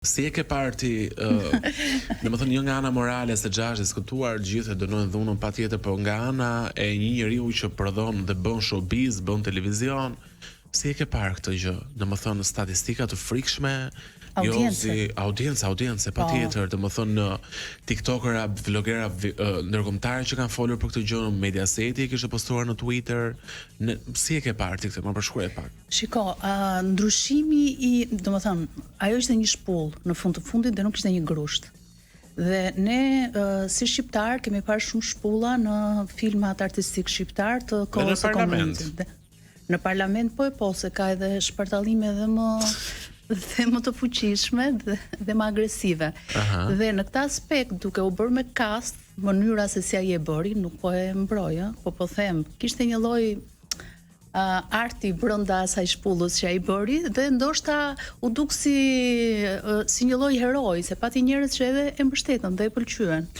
Si e ke parë ti, ë, domethënë jo nga ana morale se xha është diskutuar, të gjithë e dënojnë dhunën patjetër, po nga ana e një njeriu që prodhon dhe bën showbiz, bën televizion, si e ke parë këtë gjë? Domethënë statistika të frikshme, jo Audiencë. si audiencë, audiencë, Po. patjetër, domethënë TikTokera, vlogera ndërkombëtarë që kanë folur për këtë gjë, Mediaseti e kishte postuar në Twitter, në, si e ke parë ti këtë? Ma përshkruaj pak. Shiko, uh, ndryshimi i, domethënë, ajo ishte një shpull në fund të fundit dhe nuk ishte një grusht. Dhe ne uh, si shqiptar kemi parë shumë shpulla në filmat artistik shqiptar të kohës së parlament. komunizmit. Dhe Në parlament po e po, se ka edhe shpartallime edhe më dhe më të fuqishme dhe, dhe më agresive. Aha. Dhe në këtë aspekt, duke u bërë me cast, mënyra se si ai e bëri, nuk po e mbroj, ë, po po them, kishte një lloj uh, arti brenda asaj shpullës që ai bëri dhe ndoshta u duk si uh, si një lloj heroi, se pati njerëz që edhe e mbështetën dhe e pëlqyen.